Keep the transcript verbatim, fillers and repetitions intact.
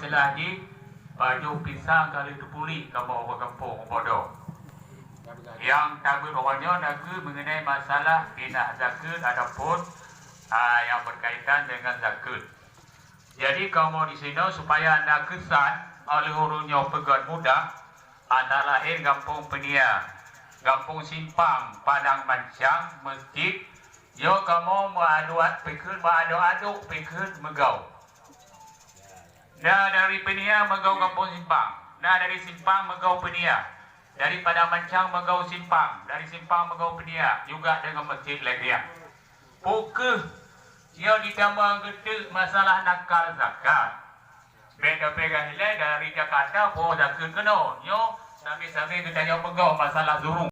Istilah jih, pajoh pisang ka lheueh teupuléh kamoe bak gampông Bodoh. Nyang tabeuet uroe nyoe nakeuh meungenai masalah pinah zakeuet ataupun, a, nyang beukaitan deungon zakeuet. Jadi kamoe disinoe supaya na keusan, oleh ureuëng nyoe peugöt mudah, antara laén Gampông Peunia, Gampông Simpang, Padang Mancang, Mesjid, nyoe kamoe meuaduat pikheun, meuadok-adok pikheun meugau. Na dari Peunia meugau Gampông Simpang, na dari Simpang meugau Peunia, dari Padang Mancang meugau Simpang, dari Simpang meugau Peunia, juga deungon Mesjid lagée nyan. Peu kheueh nyoe jitamong geuteuk masalah nakal zakat. Bék tapeugah ilée dari Jakarta po zakeuet keunoe. Nyoe sabe-sabe geutanyoe peugah masalah zurung.